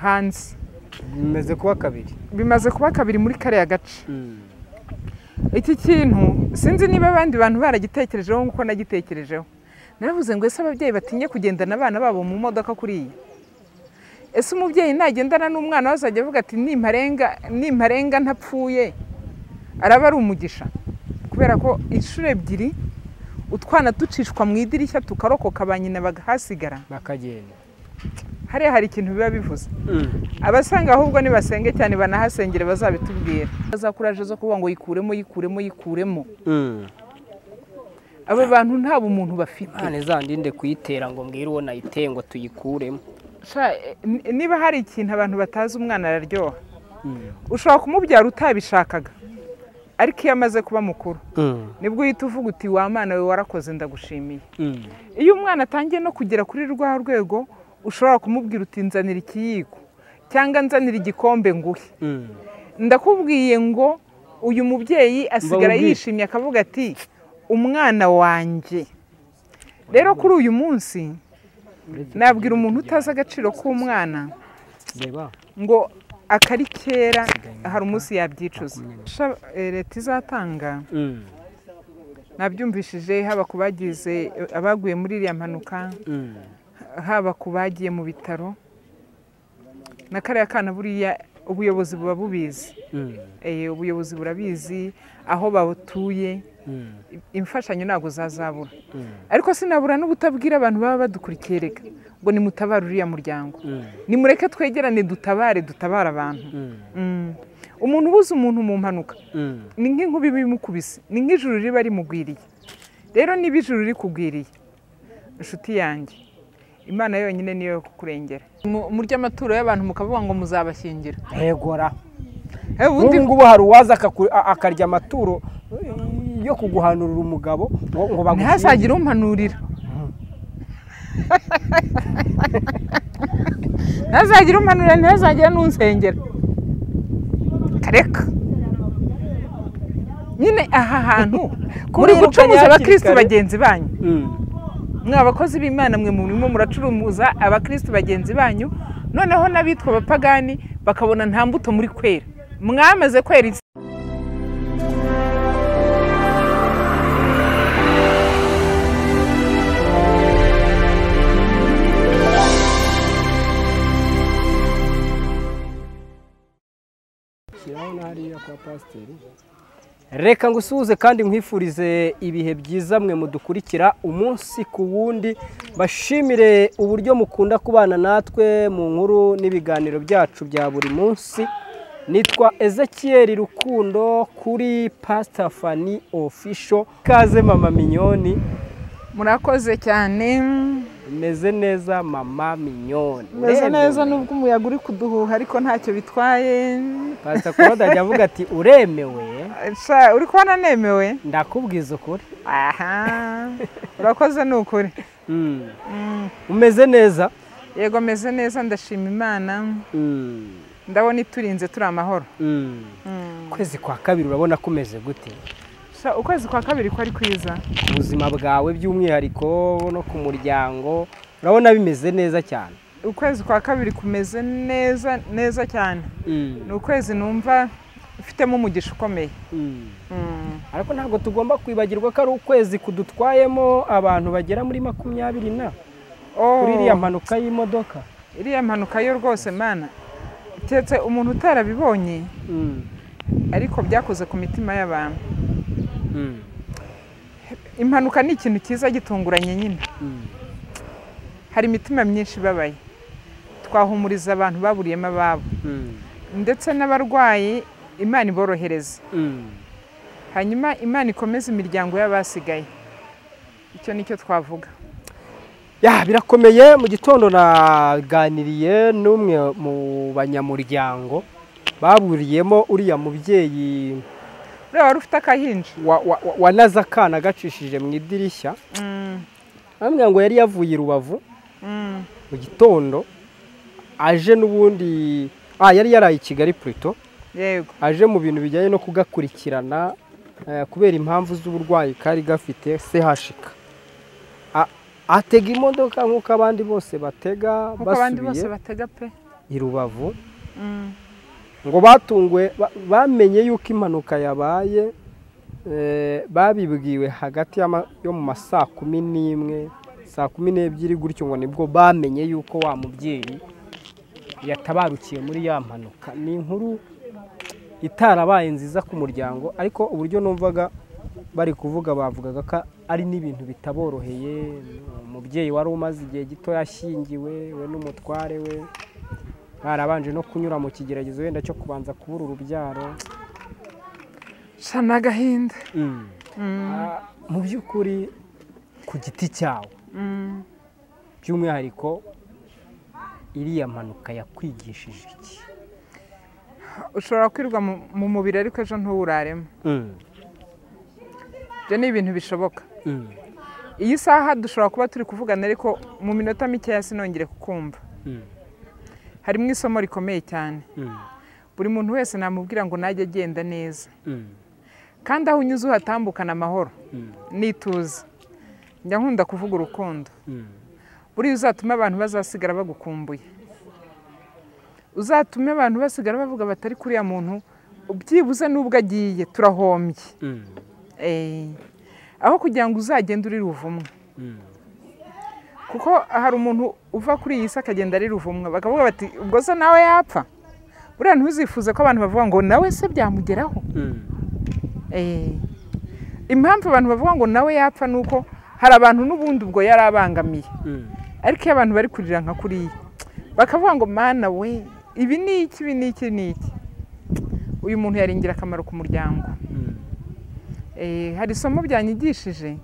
Hanze bimaze kuba kabiri, bimaze kuba kabiri muri kariya gace. Iki kintu sinzi niba abandi bantu baragitekerejeho nk'uko nagitekerejeho. Naravuze ngo ese ababyeyi batinye kugendana abana babo mu modoka kuriya? Ese umubyeyi nagendana n'umwana we azajya avuga ati nimparenga ntapfuye araba ari umugisha? Kubera ko inshuro ebyiri utwana ducishwa mu idirishya tukarokoka, ba nyina bagahasigara bakagenda. Hariya hari ikintu biba bivuze. Abasanga ahubwo nibasenge cyane banahasengere bazabitubwira. Bazakuraje zo kuvuga ngo yikuremo yikuremo yikuremo. Aba bantu nta bumuntu bafite. Imana izandinde kuyitera ngo mbwire uwo nayiteye ngo tuyikuremo. Niba hari ikintu abantu batazi, umwana araryoha. Ushobora kumubyara utabishakaga, ariko iyo amaze kuba mukuru nibwo uhita uvuga uti wa mwana we warakoze ndagushimiye. Iyo umwana atangiye no kugera kuri rwa rwego ushobora kumubwira uti nzanira ikiyiko cyangwa nzanira igikombe nguhe. Ndakubwiye ngo uyu mubyeyi asigara yishimye akavuga ati umwana wanjye. Rero kuri uyu munsi nabwira umuntu utazi agaciro k'umwana ngo akari kera hari umunsi yabyicuza. Leta izatanga nabyumvishije, haba ku bagize abaguye muri iriya mpanuka, haba ku bagiye mu bitaro na kariya kana, buriya ubuyobozi buba bubizi. Ubuyobozi burabizi aho batuye, imfashanyo ntabwo zazabura. Ariko sinabura n'ubutabwira abantu baba badukurikiye, reka ngo nimutabare uriya muryango, nimureke twegerane dutabare, dutabare abantu. Umuntu ubuze umuntu mu mpanuka ni nk'inkuba ibimukubise, ni nk'ijuru riba rimugwiriye. Rero niba ijuru rikugwiriye inshuti yanjye, Imana yonyine niyo yo kukurengera. Murya amaturo y'abantu mukavuga ngo muzabashyingira. Yegora. Ubu ngubu hari uwaza akarya amaturo yo kuguhanurira umugabo ngo bagushyingire. Ntihazagire umpanurira. Ntihazagire umpanurira, ntihazagire n'unsengera. Kareka. Nyine aha hantu muri gucumuza abakristo bagenzi banyu. Mwa abakozi b'Imana mwe murimo muracurumuza abakristo bagenzi banyu, noneho n'abitwa abapagani bakabona nta mbuto muri kwera. Mwamaze kwera. Reka ngusuhuze kandi nkwifurize ibihe byiza mwe mudukurikira umunsi ku wundi. Bashimire uburyo mukunda kubana natwe mu nkuru n'ibiganiro byacu bya buri munsi. Nitwa Ezekiel Rukundo kuri Pastor Fanny Official. Kaze Mama Mignone. Murakoze cyane. Meze neza Mama Mignone. Meze neza nubwo umuyaga uri kuduhuha ariko ntacyo bitwaye. Pastor Claude ajya avuga ati uremewe. Uri kubona nemewe? Ndakubwiza ukuri. Aha. Urakoze ni ukuri. Umeze neza? Yego meze neza, ndashima Imana. Ndabona iturinze turi amahoro. Ukwezi kwa kabiri urabona kumeze gute? Ukwezi kwa kabiri ko ari kwiza. Ubuzima bwawe by'umwihariko no ku muryango urabona bimeze neza cyane. Ukwezi kwa kabiri kumeze neza neza cyane. Ni ukwezi numva mfitemo umugisha ukomeye. Ariko ntabwo tugomba kwibagirwa ko ari ukwezi kudutwayemo abantu bagera muri 24 kuri iriya mpanuka y'imodoka. Iriya mpanuka yo rwose mana, keretse umuntu utarabibonye, ariko byakoze ku mitima y'abantu. Impanuka ni ikintu cyiza gitunguranye nyine. Hari imitima myinshi ibabaye. Twahumuriza abantu baburiyemo ababo, ndetse n'abarwayi Imana iborohereze. Hanyuma Imana ikomeze imiryango y'abasigaye. Icyo nicyo twavuga. Ya birakomeye. Mu gitondo naganiriye n'umwe mu banyamuryango baburiyemo uriya mubyeyi uriya wari ufite akahinja wanaze akana gacishije mu idirishya. Ambwira ngo yari yavuye i Rubavu mu gitondo aje n'ubundi yari yaraye i Kigali plutôt. Yego. Aje mu bintu bijyanye no kugakurikirana kubera impamvu z'uburwayi kari gafite CHK. Atega imodoka nk'uko abandi bose batega, basubiye. Abandi bose batega pe. i Rubavu, ngo batungwe bamenye yuko impanuka yabaye, babibwiwe hagati yo mu ma 11 12 gutyo, ngo nibwo bamenye yuko wa mubyeyi yatabarukiye muri ya mpanuka. Ni inkuru itarabaye nziza ku muryango, ariko uburyo numvaga bari kuvuga bavugaga ko ari n'ibintu bitaboroheye. Umubyeyi wari umaze igihe gito yashyingiwe, we n'umutware we barabanje no kunyura mu kigeragezo wenda cyo kubanza kubura urubyaro. Sha n'agahinda. Mu by'ukuri ku giti cyawe by'umwihariko iriya mpanuka yakwigishije iki? Ushobora kwirwa mu mubiri ariko ejo ntuwuraremo. Ibyo ni ibintu bishoboka. Iyi saha dushobora kuba turi kuvugana ariko mu minota mikeya sinongere kukumva. Harimo isomo rikomeye cyane. Buri muntu wese namubwira ngo najye agenda neza, kandi aho unyuze uhatambukana amahoro n'ituze. Njya nkunda kuvuga urukundo. Buriya uzatuma abantu bazasigara bagukumbuye, uzatume abantu basigara bavuga batari kuriya muntu byibuze n'ubwo agiye turahombye. Aho kugira ngo uzagende uri ruvumwa, kuko hari umuntu uva kuri iyi si akagenda ari ruvumwa, bakavuga bati ubwo se nawe yapfa. Buriya ntuzifuze ko abantu bavuga ngo nawe se byamugeraho. Impamvu abantu bavuga ngo nawe yapfa ni uko hari abantu n'ubundi ubwo yari abangamiye, ariko iyo abantu bari kurira nka kuriya bakavuga ngo mana we ibi ni iki, ibi ni iki, ni iki, uyu muntu yari ingirakamaro ku muryango. Hari isomo byanyigishije,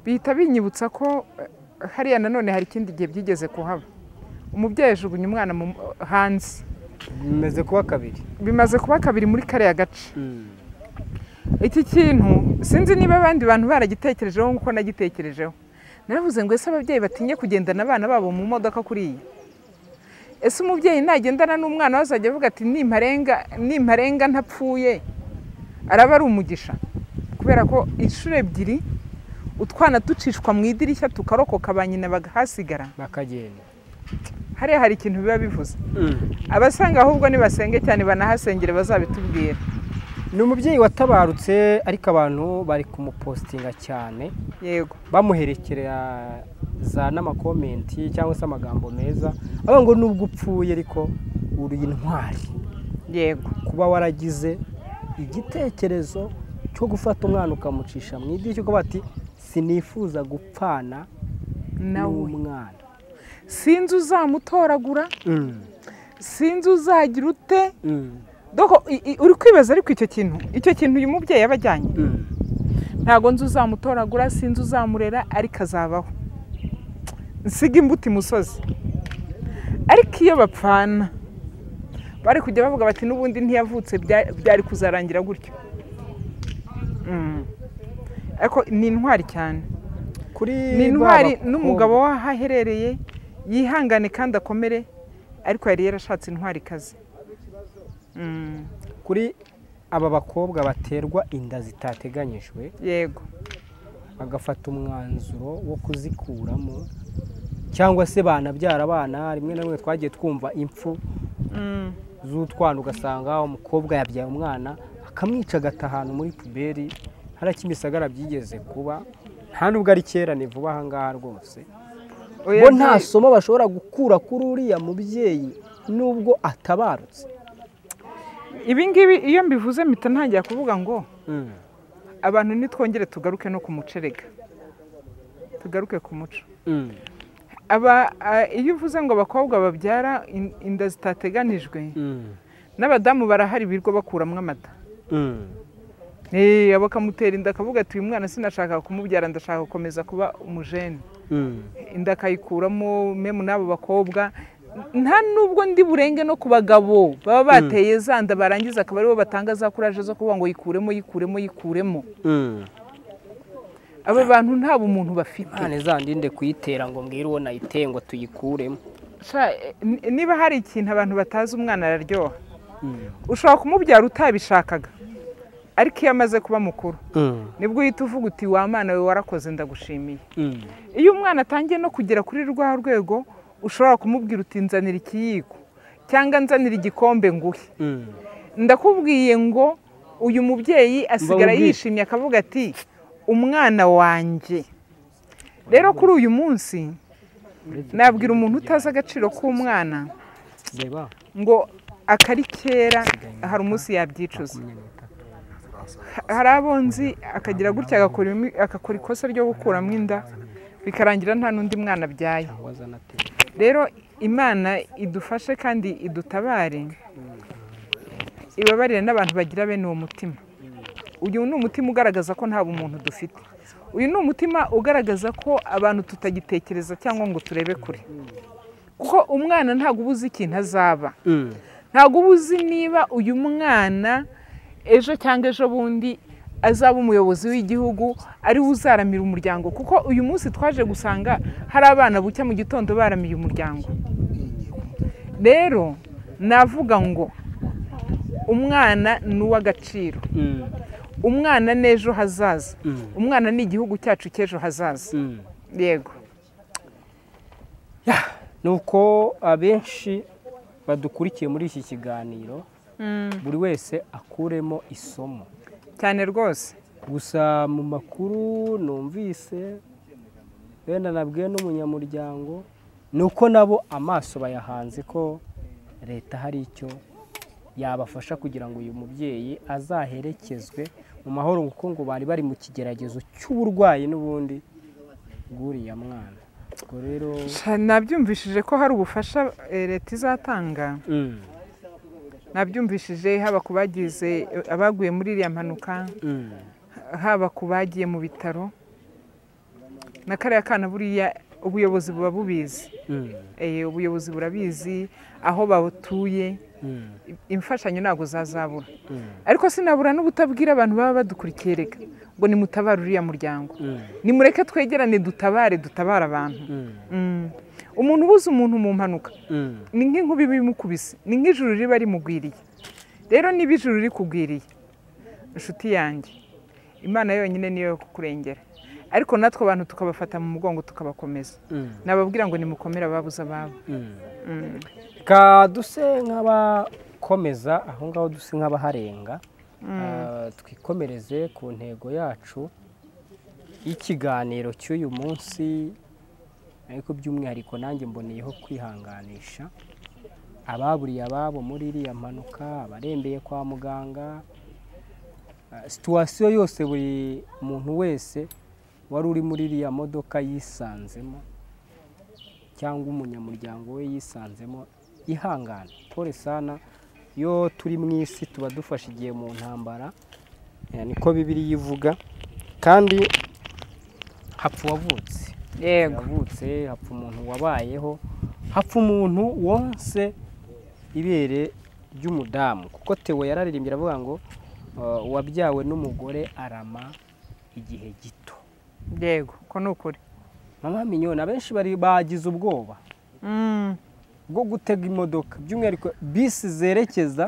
bihita binyibutsa ko hariya nanone hari ikindi gihe byigeze kuhaba. Umubyeyi ajugunya umwana hanze. Bimaze kuba kabiri. Bimaze kuba kabiri muri kariya gace. Iki kintu sinzi niba abandi bantu baragitekerejeho nk'uko nagitekerejeho. Naravuze ngo ese ababyeyi batinye kugendana abana babo mu modoka kuriya? Ese umubyeyi nagendana n'umwana we azajya avuga ati nimparenga ntapfuye, araba ari umugisha? Kubera ko inshuro ebyiri utwana ducishwa mu idirishya tukarokoka, ba nyina bagahasigara bakagenda. Hariya hari ikintu biba bivuze. Abasanga ahubwo nibasenge cyane banahasengere bazabitubwira. Ni umubyeyi watabarutse ariko abantu bari kumupostinga cyane. Yego. Bamuherekerera za n'amakomenti cyangwa se amagambo meza, avuga ngo nubwo upfuye ariko uri intwari. Yego. Kuba waragize igitekerezo cyo gufata umwana ukamucisha mu idirishya ukavuga ati sinifuza gupfana n'umwana, sinzi uzamutoragura, sinzi uzagira ute. Doko uri kwibaza ariko icyo kintu uyu mubyeyi yabajyanye, ntago nzi uzamutoragura, sinzi uzamurera, ariko azabaho, nsiga imbuto imusozi. Ariko iyo bapfana bari kujya bavuga bati n'ubundi ntiyavutse, byari kuzarangira gutyo. Ariko ni intwari cyane, ni intwari n'umugabo we aho aherereye yihangane kandi akomere, ariko yari yarashatse intwarikazi. Kuri aba bakobwa baterwa inda zitateganyijwe, yego, bagafata umwanzuro wo kuzikuramo cyangwa se banabyara abana, rimwe na rimwe twagiye twumva impfu z'utwana, ugasanga umukobwa yabyaye umwana akamwica agatahana muri puberi. Hariya Kimisagara byigeze kuba, nta nubwo ari kera, ni vuba aha ngaha rwose. Bo nta somo bashobora gukura kuri uriya mubyeyi nubwo atabarutse. Ibi ngibi iyo mbivuze mpita ntangira kuvuga ngo abantu nitwongere tugaruke no ku mucerega, tugaruke ku muco. Iyo uvuze ngo abakobwa babyara inda zitateganijwe, n'abadamu barahari birirwa bakuramo amata. Bakamutera inda akavuga ati uyu mwana sinashaka kumubyara, ndashaka gukomeza kuba umujene. Inda akayikuramo. Memu n'abo bakobwa nta nubwo ndi burenge no ku bagabo baba bateye za nda, barangiza akaba aribo batanga za kuraje zo kuvuga ngo yikuremo yikuremo yikuremo. Aba bantu nta bumuntu bafite. Imana izandinde kuyitera ngo mbwire uwo nayiteye ngo tuyikuremo. Niba hari ikintu abantu batazi, umwana araryoha. Ushobora kumubyara utabishakaga, ariko iyo amaze kuba mukuru nibwo uhita uvuga uti wa mwana we warakoze, ndagushimiye. Iyo umwana atangiye no kugera kuri rwa rwego ushobora kumubwira uti nzanira ikiyiko, Cyangwa nzanira igikombe nguhe. Ndakubwiye ngo uyu mubyeyi asigara yishimye akavuga ati umwana wanjye. Rero kuri uyu munsi nabwira umuntu utazi agaciro k'umwana ngo akari kera hari umunsi yabyicuza. Hari abonzi akagira gutya agakora ikosa ryo gukuramo inda bikarangira nta n'undi mwana abyaye. Rero Imana idufashe kandi idutabare, ibabarire n'abantu bagira bene uwo mutima. Uyu ni umutima ugaragaza ko nta bumuntu dufite. Uyu ni umutima ugaragaza ko abantu tutagitekereza cyangwa ngo turebe kure. Kuko umwana ntabwo uba uzi ikintu azaba. Ntabwo uba uzi niba uyu mwana ejo cyangwa ejo bundi azaba umuyobozi w'igihugu, ari we uzaramira umuryango. Kuko uyu munsi twaje gusanga hari abana bucya mu gitondo baramiye umuryango. Rero navuga ngo umwana ni uw'agaciro. Umwana n'ejo hazaza. Umwana ni igihugu cyacu cy'ejo hazaza. Yego. Nuko abenshi badukurikiye muri iki kiganiro, buri wese akuremo isomo. Cyane rwose. Gusa mu makuru numvise wenda nabwiye n'umunyamuryango nuko nabo amaso bayahanze ko leta hari icyo yabafasha kugira ngo uyu mubyeyi azaherekezwe mu mahoro, kuko ngo bari bari mu kigeragezo cy'uburwayi n'ubundi bw'uriya mwana. Ubwo rero nabyumvishije ko hari ubufasha leta izatanga. Nabyumvishije haba ku bagize abaguye muri iriya mpanuka, haba ku bagiye mu bitaro. Na kariya kana buriya ubuyobozi buba bubizi. Ubuyobozi burabizi aho batuye. Imfashanyo ntabwo zazabura. Ariko sinabura n'ubutabwira abantu baba badukurikiye reka ngo nimutabare uriya muryango. Nimureke twegerane dutabare, dutabare abantu. Umuntu ubuze umuntu mu mpanuka ni nk'inkubi bimukubise, ni nk'ijuru riba rimugwiriye. Rero niba ijuru rikugwiriye inshuti yanjye, Imana yonyine niyo yo kukurengera. Ariko natwe abantu tukabafata mu mugongo tukabakomeza. Nababwira ngo nimukomere ababuze ababo. Ka duse nk'abakomeza aho ngaho, duse nk'abaharenga, twikomereze ku ntego yacu y'ikiganiro cy'uyu munsi. Ariko by'umwihariko nanjye mboneyeho kwihanganisha ababuriye ababo muri iriya mpanuka, abarembeye kwa muganga, situwasiyo yose buri muntu wese wari uri muri iriya modoka yisanzemo cyangwa umunyamuryango we yisanzemo, ihangane. Pole sana, iyo turi mu isi tuba dufashe igihe mu ntambara, niko Bibiliya ivuga, kandi hapfa uwavutse. Yego. Yavutse, hapfa umuntu wabayeho, hapfa umuntu wonse ibere ry'umudamu. Kuko Theo yararirimbye aravuga ngo uwabyawe n'umugore arama igihe gito. Yego, ko nukuri. Mama Mignone, abenshi bari bagize ubwoba bwo gutega imodoka, by'umwihariko bisi zerekeza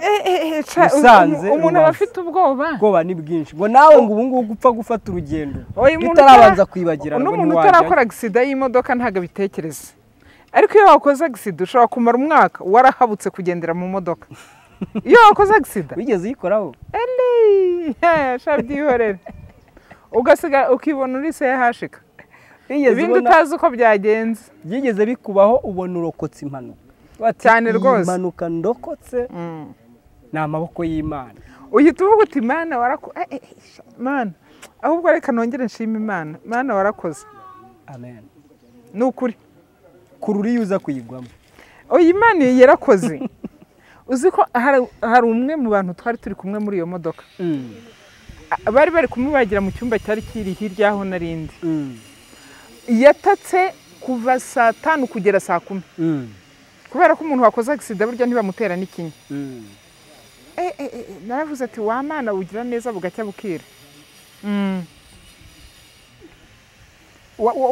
Musanze. Umuntu aba afite ubwoba. Ubwoba ni bwinshi. Ngo nawe ngo ubu ngubu gupfa gufata urugendo bitarabanza kwibagirana. N'umuntu utarakora agisida y'imodoka ntabwo abitekereza. Ariko iyo wakoze agisida ushobora kumara umwaka warahabutse kugendera mu modoka. Iyo wakoze agisida wigeze uyikoraho? Shabyihorere. Ugasiga ukibona uri se yahashika. Ibindi utazi uko byagenze. Byigeze bikubaho ubona urokotse impanuka? Cyane rwose. Impanuka ndokotse ni amaboko y'Imana. Uhita uvuga uti Mana warakoze. Mana, ahubwo reka nongere nshime Imana. Mana warakoze. Amen. Ni ukuri. Kururi yuza kuyigwamo. Oya, Imana yarakoze. Uzi ko hari umwe mu bantu twari turi kumwe muri iyo modoka. Bari bari kumubagira mu cyumba cyari kiri hirya aho narindi. Yatatse kuva saa 5 kugera saa 10. Kubera ko umuntu wakoze agisida burya ntibamutera n'ikinya. Naravuze ati wa Mana ugira neza bugacya bukira.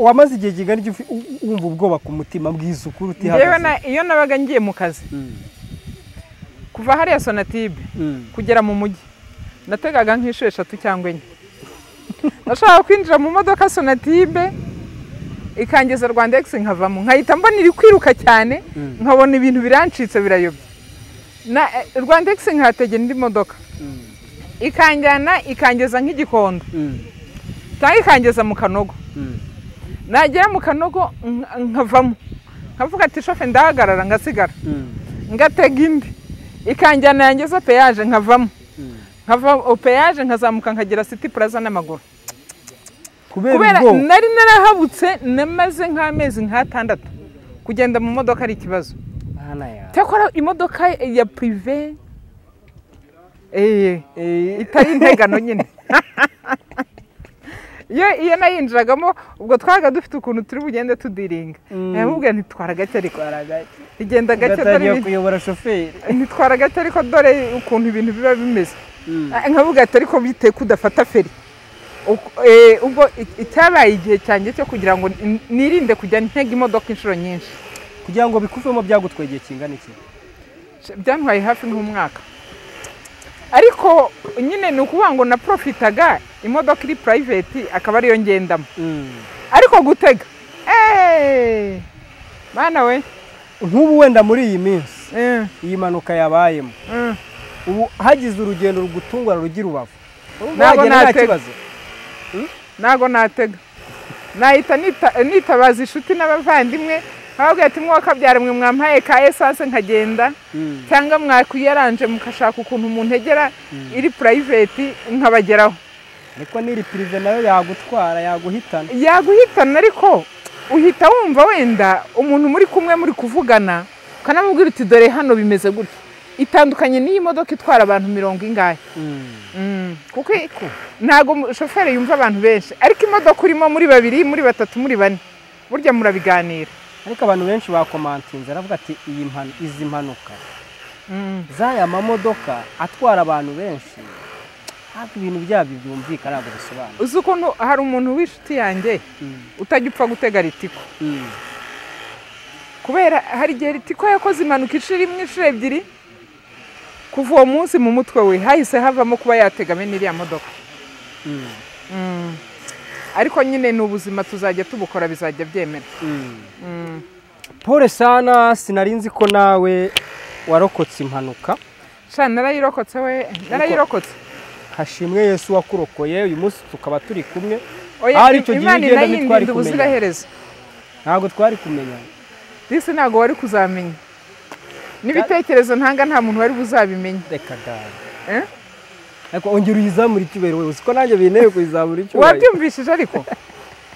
Wamaze igihe kingana iki wumva ubwoba ku mutima bw'isukuru utihagaze? Iyo nabaga ngiye mu kazi, kuva hariya Sonatube kugera mu mujyi, nategaga nk'inshuro 3 cyangwa 4. Nashaka kwinjira mu modoka Sonatube ikangeza Rwandex nkavamo, nkahita mbona iri kwiruka cyane, nkabona ibintu birancitse birayobye. Na Rwandex nkahategera indi modoka ikanjyana ikangeza nk'igikondo cyangwa ikangeza mu Kanogo. Nagera mu Kanogo nkavamo nkavuga ati shofe ndahagarara, ngasigara ngatega indi ikanjyana yangeza peyaje nkavamo, nkava peyaje nkazamuka nkagera City Plaza n'amaguru. Kubera nari narahabutse, namaze nk'amezi nk'atandatu kugenda mu modoka ari ikibazo. Cyakora imodoka ya prive itari integano nyine, iyo nayinjiragamo ubwo twabaga dufite ukuntu turi bugende tudiringa. Yamubwiye ntitwara gake ariko igenda gake, dore kuyobora shoferi ntitwara gake ariko dore ukuntu ibintu biba bimeze. Nkavuga ati ariko bite kudafata feri. Ubwo icyabaye igihe cyanjye cyo kugira ngo nirinde kujya ntega imodoka inshuro nyinshi. Kugira ngo bikuvemo byagutwaye igihe kingana iki? Byantwaye hafi nk'umwaka. Ariko nyine ni ukuvuga ngo naprofitaga imodoka iri private akaba ariyo ngendamo. Ariko gutega bana we, nk'ubu wenda muri iyi minsi iyi mpanuka yabayemo, ubu hagize urugendo rugutungura rugira Rubavu, ntabwo natega. Ntabwo natega, nahita nitabaza inshuti n'abavandimwe nkababwira ati mwakabyara mwe mwampaye ka essence nkagenda, cyangwa mwakuyaranje mukashaka ukuntu umuntu egera iri private nkabageraho. Ariko n'iri prive nayo yagutwara, yaguhitana. Yaguhitana, ariko uhita wumva wenda umuntu muri kumwe muri kuvugana ukanamubwira uti dore hano bimeze gutya. Itandukanye n'iyi modoka itwara abantu mirongo ingahe. Kuko ntago shoferi yumva abantu benshi, ariko imodoka urimo muri babiri, muri batatu, muri bane, burya murabiganira. Ariko abantu benshi bakomantinze aravuga ati izi mpanuka z'aya mamodoka atwara abantu benshi ntabwo ibintu byabyo byumvikana, ntabwo bisobanura. Uzi ukuntu hari umuntu w'inshuti yanjye utajya upfa gutega ritiko, kubera hari igihe ritiko yakoze impanuka inshuro imwe, inshuro ebyiri, kuva uwo munsi mu mutwe we hahise havamo kuba yategame n'iriya modoka. Ariko nyine ni ubuzima, tuzajya tubukora bizajya byemera. Pole sana, sinari nzi ko nawe warokotse impanuka. Sha narayirokotse we, narayirokotse. Hashimwe Yesu wakurokoye, uyu munsi tukaba turi kumwe. Ari icyo gihe ugenda ntitwari kumenya. Ntabwo twari kumenya. Disi ntabwo wari kuzamenya. N'ibitekerezo ntanga nta muntu wari buzabimenya. Reka da. Ariko ongera uyizamura icyubahiro wewe, uzi ko nanjye binteye kuyizamura icyubahiro. Wabyumvishije ariko?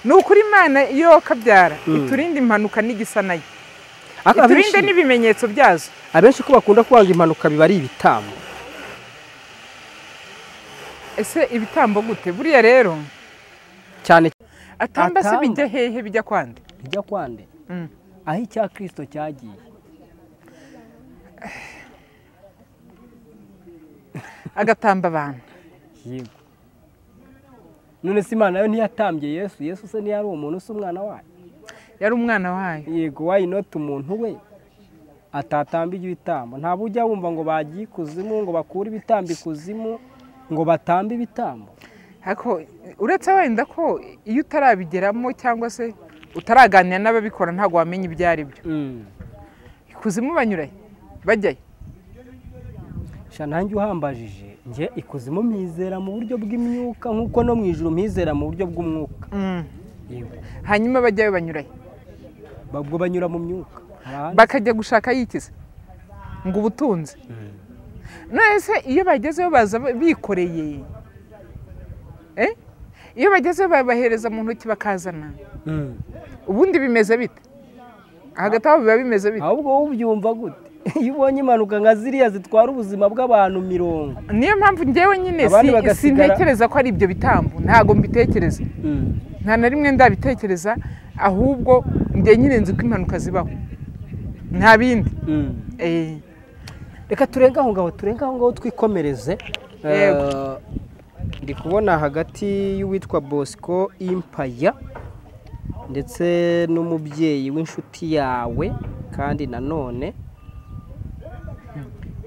Ni ukuri Imana iyo kabyara iturinde impanuka n'igisa nayo, iturinde n'ibimenyetso byazo. Abenshi ko bakunda kwanga impanuka biba ari ibitambo. Ese ibitambo gute? Buriya rero cyane atamba se bijya hehe, bijya kwande? Bijya kwande aho icya Kristo cyagiye. Agatamba abantu. Yego. None se Imana yo ntiyatambye Yesu? Yesu se ntiyari umuntu, se umwana wayo? Yari umwana wayo. Yego, why not umuntu we atatamba ibitambo? Ntabwo ujya wumva ngo bagiye ikuzimu ngo bakure ibitambo ikuzimu ngo batambe ibitambo. Ariko uretse wenda ko iyo utarabigeramo cyangwa se utaraganira n'ababikora ntabwo wamenya ibyo ari byo. Ikuzimu banyurayo bajyayo. Sha nanjye uhambajije nge ikuzimu mpizera mu buryo bw'imyuka nkuko no mu ijuru mpizera mu buryo bw'umwuka. Hanyuma bajyayo banyurayo. Babwo banyura mu myuka. Bakajya gushaka yikize ngo ubutunzi. None se iyo bagezeyo baza bikoreye, iyo bagezeyo babahereza mu ntoki bakazana, ubundi bimeze bite? Hagati aho biba bimeze bite? Ahubwo wowe ubyumva gute iyo ubonye impanuka nka ziriya zitwara ubuzima bw'abantu mirongo? Niyo mpamvu njyewe nyine sintekereza ko ari ibyo bitambo, ntabwo mbitekereza, nta na rimwe ndabitekereza, ahubwo njye nyine nzi ko impanuka zibaho nta bindi. Reka turenga aho ngaho, turenga aho ngaho twikomereze. Ndi kubona hagati y'uwitwa Bosco Impaya ndetse n'umubyeyi w'inshuti yawe kandi nanone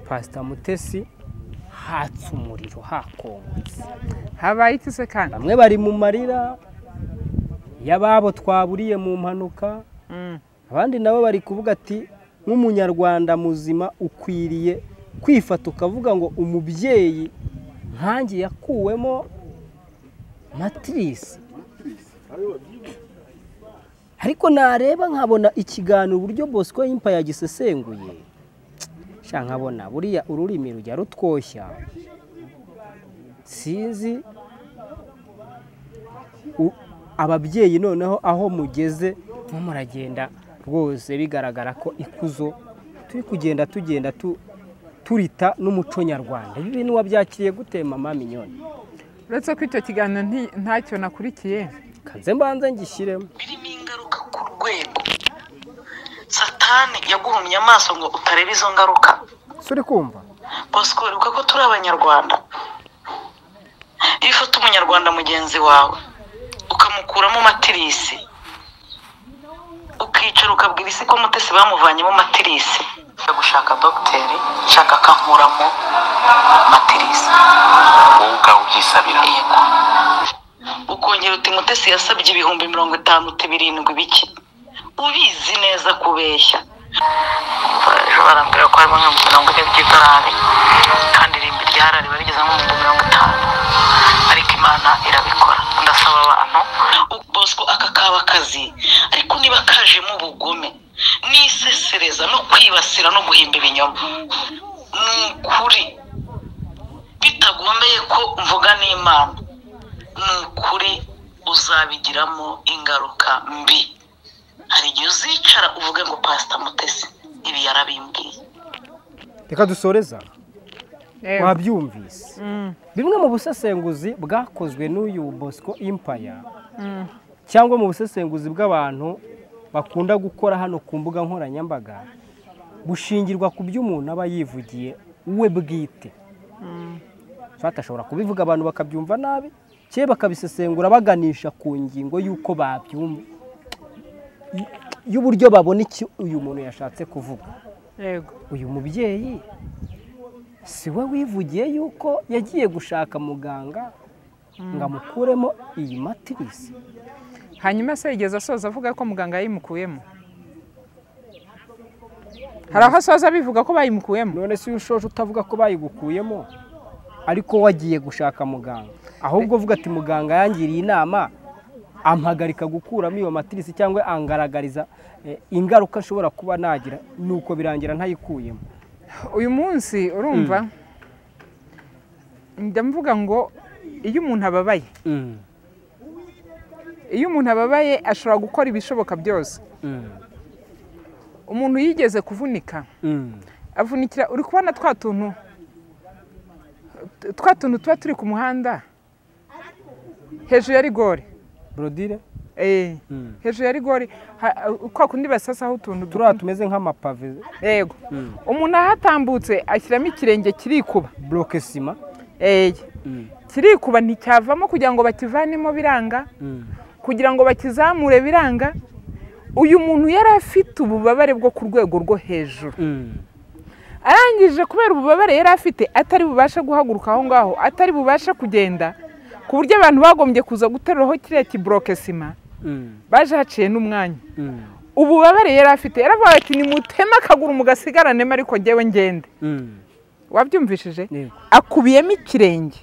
Pastor Mutesi, hatse umuriro hakongotse. Habaye iki se kandi? Bamwe bari mu marira y'ababo twaburiye mu mpanuka, abandi nabo bari kuvuga ati nk'umunyarwanda muzima ukwiriye Kwifata ukavuga ngo umubyeyi nkange yakuwemo matirisi, ariko nareba nkabona ikiganiro uburyo Bosco Impa yagisesenguye, sha nkabona buriya ururimi rujya rutwoshya. Sinzi ababyeyi noneho aho mugeze muragenda rwose bigaragara ko ikuzo turi kugenda tugenda turita n'umuco nyarwanda. Ibi bintu wabyakiriye gute mama Mignone? Uretse ko icyo kiganiro ntacyo nakurikiye, kanze mbanze ngishyiremo. Birimo ingaruka ku rwego Satani yaguhumye amaso ngo utareba izo ngaruka. Suri kumva Bosco, ibuka ko turi abanyarwanda. Iyo ufata umunyarwanda mugenzi wawe ukamukuramo matirisi, ukicara ukabwira isi ko Mutesi bamuvanyemo matirisi, gushaka dogiteri nshaka akankuramo matirisi, wowe ubwawe ubyisabira. Yego. Ukongera uti Mutesi yasabye 50,000 uti 7 biki, ubizi neza kubeshya. Ejo barambwira ko harimo nka 40 by'idolari, kandi irimbi ryarari barigeze nko mu 50, ariko Imana irabikora. Ndasaba abantu Bosco aka kaba akazi, ariko niba kajemo ubugome n'isesereza no kwibasira no guhimba ibinyoma, ni ukuri bitagomeye ko mvuga n'Imana, ni ukuri uzabigiramo ingaruka mbi. Hari igihe uzicara uvuge ngo Pastor Mutesi ibi yarabimbwiye. Reka dusoreza. Wabyumvise bimwe mu busesenguzi bwakozwe n'uyu Bosco Empire, cyangwa mu busesenguzi bw'abantu bakunda gukora hano ku mbuga nkoranyambaga, bushingirwa ku byo umuntu aba yivugiye we bwite. Ashobora kubivuga abantu bakabyumva nabi, cyangwa bakabisesengura baganisha ku ngingo y'uko babyumva, y'uburyo babona icyo uyu muntu yashatse kuvuga. Yego. Uyu mubyeyi si we wivugiye yuko yagiye gushaka muganga ngo amukuremo iyi matirisi. Hanyuma se yigeze asoza avuga ko muganga yayimukuyemo? Hari aho asoza bivuga ko bayimukuyemo? None se ushoje utavuga ko bayigukuyemo ariko wagiye gushaka muganga, ahubwo uvuga ati muganga yangiriye inama ampagarika gukuramo iyo matirisi cyangwa angaragariza ingaruka nshobora kuba nagira, nuko birangira ntayikuyemo. Uyu munsi urumva ndamvuga ngo iyo umuntu ababaye, iyo umuntu ababaye ashobora gukora ibishoboka byose. Umuntu yigeze kuvunika, avunikira, uri kubona twa tuntu tuba turi ku muhanda hejuru ya rigore, brodire, hejuru ya rigore kwa kundi basasaho utuntu turiya tumeze nk'amapave. Yego. Umuntu ahatambutse ashyiramo ikirenge kirikuba, bloke sima, kirikuba nticyavamo, kugira ngo bakivanemo biranga, kugira ngo bakizamure biranga. Uyu muntu yari afite ububabare bwo ku rwego rwo hejuru, arangije kubera ububabare yari afite atari bubashe guhaguruka aho ngaho, atari bubashe kugenda, ku buryo abantu bagombye kuza guteruraho kiriya kibroke sima, baje haciye n'umwanya. Ububabare yari afite yaravuga ati nimuteme akaguru mugasigaranemo ariko njyewe ngende. Wabyumvishije? Akubiyemo ikirenge,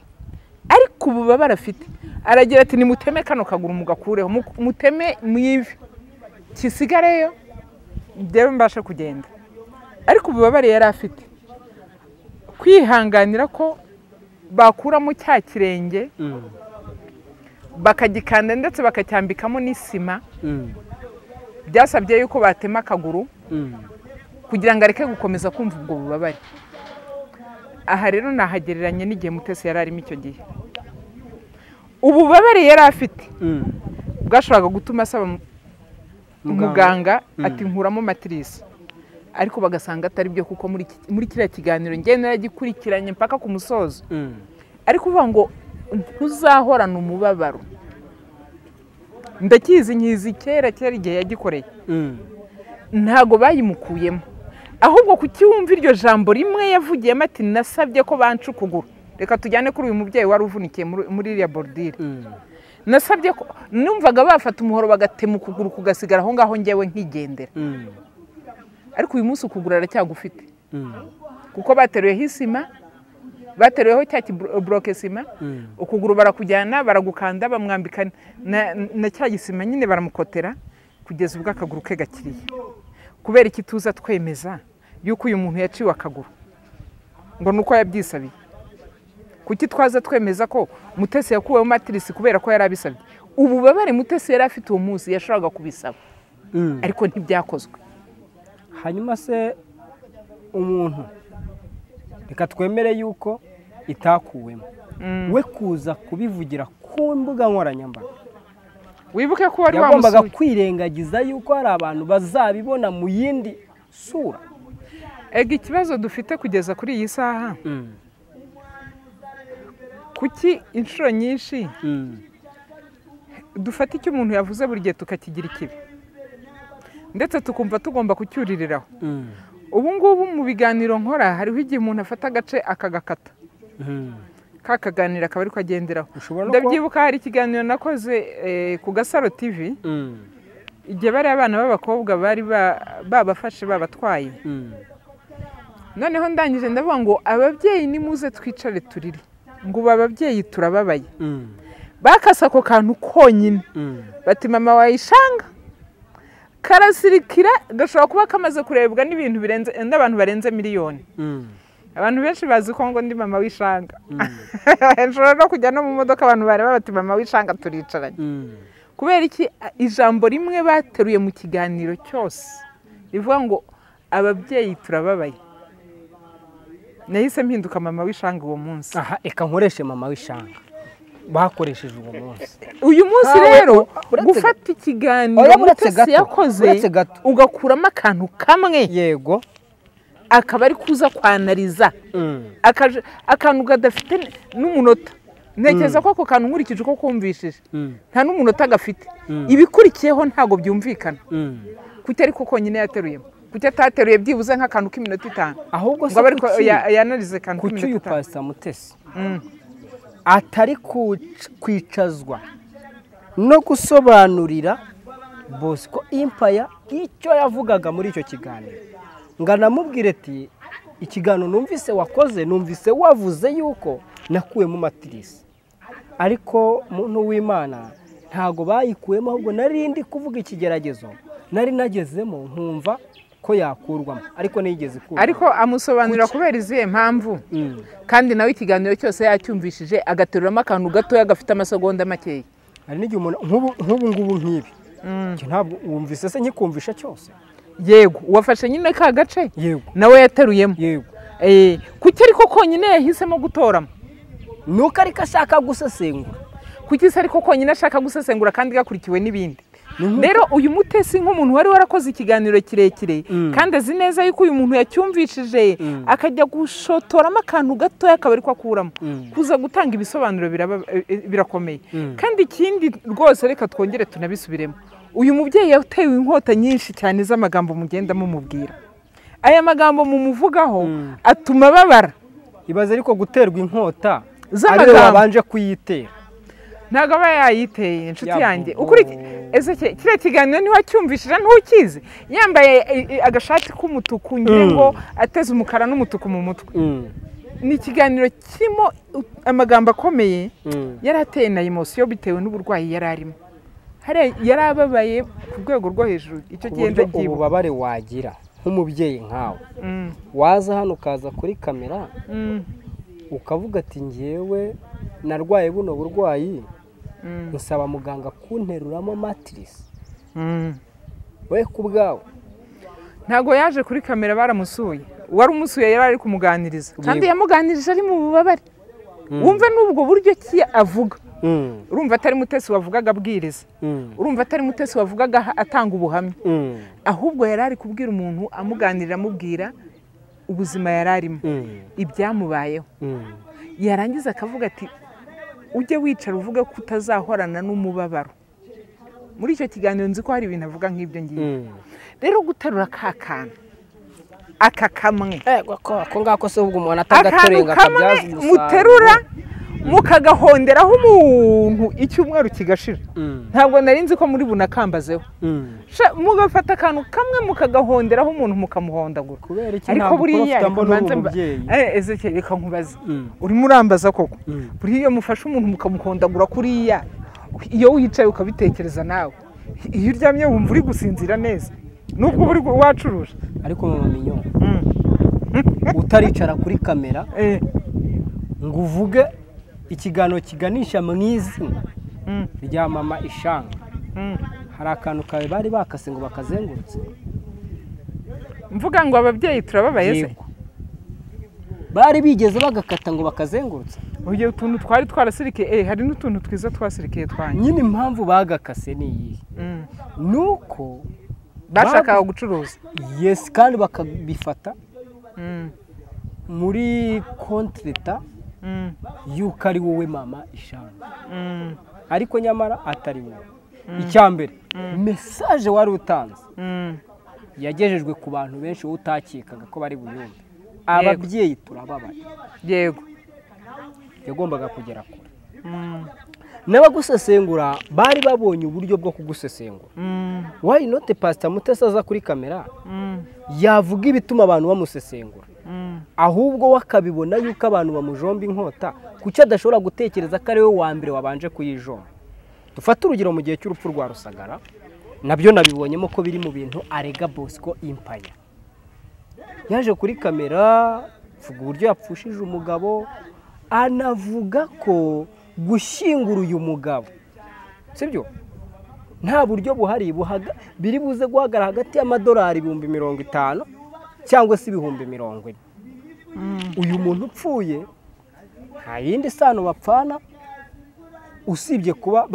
ariko ububabare afite aragira ati nimuteme kano kaguru mugakureho, muteme mu ivi kisigareyo njyewe mbashe kugenda. Ariko ububabare yari afite, kwihanganira ko bakuramo cya kirenge bakagikanda ndetse bakacyambikamo n'isima, byasabye yuko batema akaguru kugira ngo areke gukomeza kumva ubwo bubabare. Aha rero nahagereranye n'igihe Mutesi yari arimo icyo gihe. Ububabare yari afite bwashoboraga gutuma asaba muganga ati nkuramo matirisi, ariko bagasanga atari byo, kuko muri kiriya kiganiro njye naragikurikiranye mpaka ku musozo. Ariko uvuga ngo ntuzahorana umubabaro, ndakizi nkizi kera kera igihe yagikoreye, ntago bayimukuyemo, ahubwo kukiwumva iryo jambo rimwe yavugiyemo ati nasabye ko banca ukuguru. Reka tujyane kuri uyu mubyeyi wari uvunikiye muri iriya borudire. Nasabye ko numvaga bafata umuhoro bagatema ukuguru kugasigara aho ngaho njyewe nkigendera. Ariko uyu munsi ukuguru aracyagufite, Kuko bateruyeho isima, bateruyeho cya kibroke sima, ukuguru barakujyana baragukanda, bamwambika na cya gisima nyine baramukotera kugeza ubwo akaguru ke gakiriye. Kubera iki tuza twemeza yuko uyu muntu yaciwe akaguru ngo nuko yabyisabiye? Kuki twaza twemeza ko Mutesi yakuweho matirisi kubera ko yari abisabye? Ububabare Mutesi yari afite uwo munsi yashoboraga kubisaba, ariko ntibyakozwe. Hanyuma se umuntu reka twemere yuko itakuwemo, we kuza kubivugira ku mbuga nkoranyambaga, wibuke ko wari yagombaga kwirengagiza yuko hari abantu bazabibona mu yindi sura. Ega ikibazo dufite kugeza kuri iyi saha, kuki inshuro nyinshi dufata icyo umuntu yavuze buri gihe tukakigira ikibi, ndetse tukumva tugomba kucyuririraho. Ubu ngubu mu biganiro nkora hariho igihe umuntu afata agace akagakata, kakaganira akaba ariko agenderaho. Ndabyibuka hari ikiganiro nakoze ku Gasaro TV, igihe bari abana b'abakobwa bari babafashe babatwaye. Noneho ndangije ndavuga ngo ababyeyi nimuze twicare turire, ngo ubu ababyeyi turababaye. Bakasa ako kantu konyine, bati mama wayishanga karasirikira, gashobora kuba kamaze kurebwa n'ibintu birenze n'abantu barenze miliyoni. Abantu benshi bazi ko ngo ndi mama w'ishanga. Nshobora no kujya no mu modoka abantu bareba bati mama w'ishanga turicaranye. Kubera iki ijambo rimwe bateruye mu kiganiro cyose rivuga ngo ababyeyi turababaye, nahise mpinduka mama w'ishanga uwo munsi. Aha eka nkoreshe mama w'ishanga bakoresheje uwo munsi. Uyu munsi rero gufata ikiganiro Mutesi yakoze ugakuramo akantu kamwe, yego, akaba ari kuza kwanariza akantu kadafite n'umunota. Ntekereza ko ako kantu nkurikije uko kumvishije nta n'umunota gafite, ibikurikiyeho ntago byumvikana. Kuki ariko konyine yateruyemo? Kuki atateruye byibuze nk'akantu k'iminota 5? Ahubwo se yanarize akantu k'iminota 5. Kuki uyu Pastor Mutesi atari kwicazwa no gusobanurira Bosco Empire icyo yavugaga muri icyo kiganiro, nganamubwire ati ikiganiro numvise wakoze, numvise wavuze yuko nakuwemo matirisi, ariko muntu w'Imana ntago bayikuwemo, ahubwo narindi kuvuga ikigeragezo nari nagezemo nkumva ko yakurwamo, ariko nigeze ikurwa. Ariko amusobanurira kubera izihe mpamvu, kandi nawe ikiganiro cyose yacyumvishije agateruramo akantu gatoya gafite amasegonda makeya. Hari n'igihe umuntu nk'ubu ngubu nk'ibi ntabwo wumvise se nkikumvisha cyose. Yego, wafashe nyine ka gace nawe yateruyemo. Yego. Kuki ariko konyine yahisemo gutoramo? Nuko ariko ashaka gusesengura. Kuki se ariko konyine ashaka gusesengura kandi gakurikiwe n'ibindi? Rero uyu Mutesi nk'umuntu wari warakoze ikiganiro kirekire kandi azi neza yuko uyu muntu yacyumvishije, akajya gushotoramo akantu gatoya akaba ariko akuramo, kuza gutanga ibisobanuro birakomeye. Kandi ikindi rwose reka twongere tunabisubiremo, uyu mubyeyi yatewe inkota nyinshi cyane z'amagambo mugenda mumubwira. Aya magambo mumuvugaho atuma babara. Ibaze ariko guterwa inkota ariwe wabanje kuyitera. Ntabwo aba yayiteye inshuti yanjye. Kiriya kiganiro niho acyumvishije ntukizi, yambaye agashati k'umutuku ngira ngo ateze umukara n'umutuku mu mutwe. Ni ikiganiro kirimo amagambo akomeye, yari ateye na emosiyo bitewe n'uburwayi yari arimo. Yari ababaye ku rwego rwo hejuru. Icyo genda gibu ububabare wagira nk'umubyeyi nkawe, waza hano ukaza kuri kamera ukavuga ati ngewe narwaye buno burwayi, nsaba muganga kunteruramo matirisi. We ku bwawe ntago yaje kuri kamera, baramusuye. Wari umusuye yari ari kumuganiriza, kandi yamuganirije ari mu bubabare. Wumve n'ubwo buryo ki avuga. Urumva atari Mutesi wavugaga abwiriza, urumva atari Mutesi wavugaga atanga ubuhamya, ahubwo yari ari kubwira umuntu amuganirira, amubwira ubuzima yari arimo, ibyamubayeho. Yarangiza akavuga ati ujye wicara uvuge ko utazahorana n'umubabaro. Muri icyo kiganiro nzi ko hari ibintu avuga nk'ibyo ngibyo. Rero guterura ka kantu aka kamwe, ko ngako se ubwo umuntu atagatorenga akabyaza umusaruro, muterura Mukagahonderaho umuntu icyumweru kigashira. Ntabwo nari nzi ko muri bunakambazeho. Mugafata akantu kamwe mukagahonderaho umuntu mukamuhondagura. Kubera iki? Ariko buriya Ezekiel, reka nkubaze, urimo urambaza koko? Buriya iyo mufashe umuntu mukamuhondagura kuriya, iyo wicaye ukabitekereza nawe, iyo uryamye wumva uri gusinzira neza nubwo uri wacuruje. Ariko mama Minyo, utaricara kuri kamera ngo uvuge ikiganiro kiganisha mu izina rya mama Ishanga, hari akantu kawe bari bakase ngo bakazengurutse. Mvuga ngo ababyeyi turababaye se? Bari bigeze bagakata ngo bakazengurutse. Ugiye utuntu twari twarasirikiye, hari n'utuntu twiza twasirikiye twanye. Nyine impamvu bagakase ni iyi, nuko bashakaga gucuruza. Yes, kandi bakabifata muri kontreta yuko ari wowe mama Ishanga, ariko nyamara atari wowe. Icya mbere, message wari utanze yagejejwe ku bantu benshi utakekaga ko bari buyumve. Ababyeyi turababaye. Yego, yagombaga kugera kure. N'abagusesengura bari babonye uburyo bwo kugusesengura. Why not Pastor Mutesi aza kuri kamera yavuga ibituma abantu bamusesengura, ahubwo wakabibona yuko abantu bamujomba inkota, kuki adashobora gutekereza ko ari we wa mbere wabanje kuyijomba? Dufate urugero mu gihe cy'urupfu rwa Rusagara, nabyo nabibonyemo ko biri mu bintu arega Bosco Impaya. Yaje kuri kamera avuga uburyo yapfushije umugabo, anavuga ko gushyingura uyu mugabo, sibyo, nta buryo buhari biri buze guhagarara hagati y'amadolari 50,000 cyangwa se 40,000. Uyu muntu upfuye nta yindi sano bapfana usibye kuba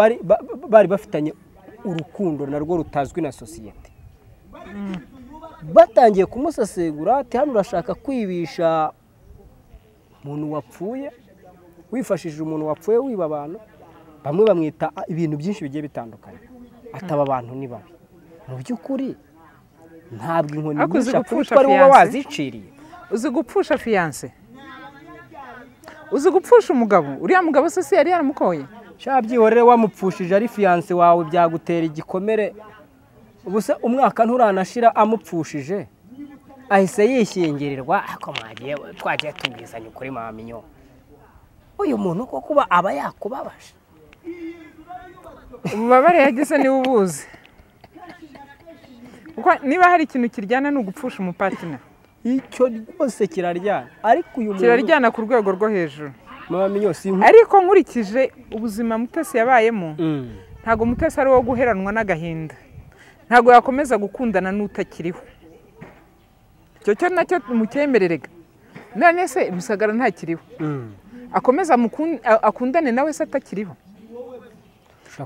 bari bafitanye urukundo narwo rutazwi na sosiyete. Batangiye kumusesengura ati hano urashaka kwibisha umuntu wapfuye, wifashishije umuntu wapfuye wiba abantu. Bamwe bamwita ibintu byinshi bigiye bitandukanye, ataba abantu ni babi. Mu by'ukuri ntabwo inkoni nyinshi akubitwa ari wowe waziciriye. Uzi gupfusha fiance, uzi gupfusha umugabo. Uriya mugabo se si yari yaramukoye? Sha byihorere, wamupfushije ari fiance wawe byagutera igikomere. Ubuse umwaka nturanashira amupfushije ahise yishyingirirwa. Ako mwagiye twagiye tubwizanya ukuri mama Minyo, uyu muntu ko kuba aba yakubabaje. Ububabare yagize niwe ubuzi, kuko niba hari ikintu kiryana ni ugupfusha umupatina. Icyo rwose kiraryana, ariko uyu muntu kiraryana ku rwego rwo hejuru. Mama Minyo, si ariko nkurikije ubuzima Mutesi yabayemo, ntabwo Mutesi ari uwo guheranwa n'agahinda. Ntabwo yakomeza gukundana n'utakiriho. Icyo cyo nacyo mucyemererega. None se Rusagara ntakiriho, akomeza akundane nawe se atakiriho?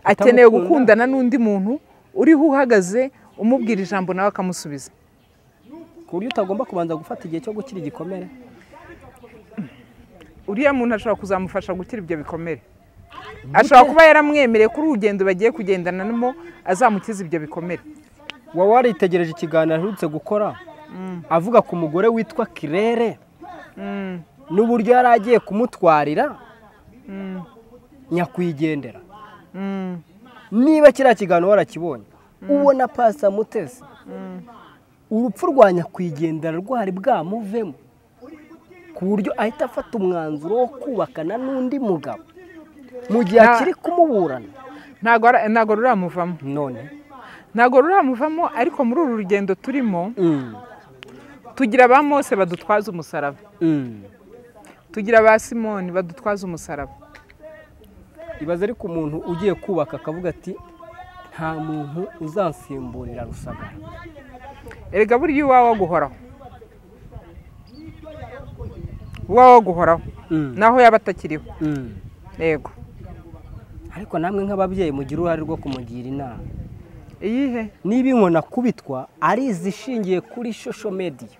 Akeneye gukundana n'undi muntu uriho uhagaze, umubwira ijambo nawe akamusubiza. Ku buryo utagomba kubanza gufata igihe cyo gukira igikomere. Uriya muntu ashobora kuzamufasha gukira ibyo bikomere. Ashobora kuba yaramwemereye kuri urugendo bagiye kugendanamo azamukiza ibyo bikomere. Waba waritegereje ikiganiro aherutse gukora avuga ku mugore witwa Kirere n'uburyo yari agiye kumutwarira nyakwigendera. Niba kiriya kiganiro warakibonye, ubona Pastor Mutesi urupfu rwa nyakwigendera rwari bwamuvemo ku buryo ahita afata umwanzuro wo kubakana n'undi mugabo mu gihe akiri kumuburana. Ntabwo ruramuvamo. None ntabwo ruramuvamo, ariko muri uru rugendo turimo tugira ba Mose badutwaza umusaraba, tugira ba Simoni badutwaza umusaraba. Ibaze ariko umuntu ugiye kubaka akavuga ati nta muntu uzansimburira Rusagara. Erega buriya iwawe guhoraho, uwawe guhoraho naho yaba atakiriho. Yego, ariko namwe nk'ababyeyi mugira uruhare rwo kumugira inama. Iyihe? Niba inkoni akubitwa ari izishingiye kuri social media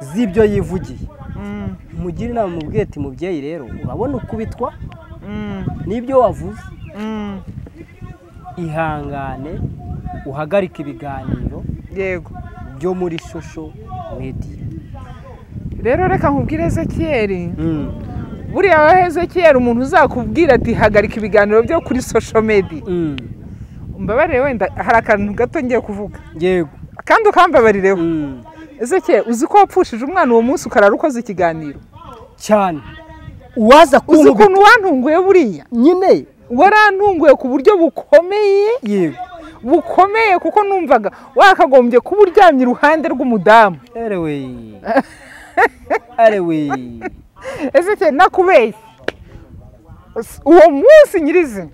z'ibyo yivugiye, mugire inama mubwiye ati mubyeyi rero urabona ukubitwa n'ibyo wavuze, ihangane uhagarike ibiganiro yego byo muri social media. Rero reka nkubwire Ezekiel, Buriya waheze kera umuntu uzakubwira ati hagarika ibiganiro byo kuri social media. Umbabarire, wenda hari akantu gato ngiye kuvuga. Yego. Kandi ukambabarireho. Ezekiyeli, uzi ko wapfushije umwana uwo munsi ukarara ukoze ikiganiro? Cyane, uwaza Uzi kunkubita. ukuntu wantunguye buriya? Nyine. Warantunguye ku buryo bukomeye. Yego. Bukomeye, kuko numvaga wakagombye kuba uryamye iruhande rw'umudamu. Erewe, arewe! Ezekiyeli, nakubeshye, uwo munsi nyirizina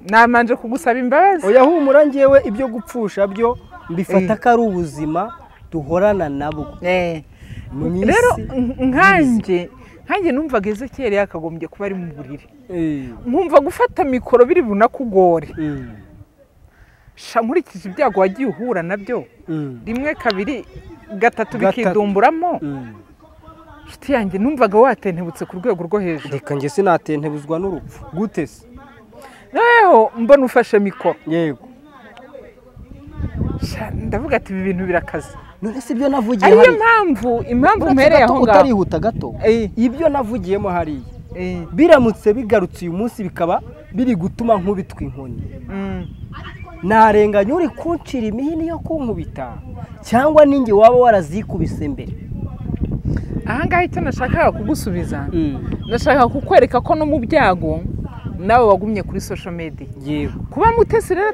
namanje kugusaba imbabazi. Oya, humura, ngewe ibyo gupfusha byo mbifata ko ari ubuzima duhorana nabwo mu isi. Rero nkanjye numvaga Ezekiyeli yakagombye kuba ari mu buriri, nkumva gufata mikoro biri bunakugore. Sha, nkurikije ibyago wagiye uhura nabyo, rimwe, kabiri, gatatu, Gatatu. bikidumburamo, nshuti yanjye, numvaga watentebutse ku rwego rwo hejuru. Reka, njye sinatentebuzwa n'urupfu gute se? Noneho mbona ufashe mikoro, Yego. Sha, ndavuga ati ibi bintu birakaze. None si ibyo navugiye Ariyo hariya? mpamvu Uretse mpereye gato, aho ngaho. Utarihuta gato, ibyo navugiyemo hariya, biramutse bigarutse uyu munsi bikaba biri gutuma nkubitwa inkoni, narenganya uri kuncira imihini yo kunkubita, cyangwa ninjye waba warazikubise mbere? Ahangaha icyo nashakaga kugusubiza, nashakaga kukwereka ko no mu byago nawe wagumye kuri social media. Yego. Kuba Mutesi rero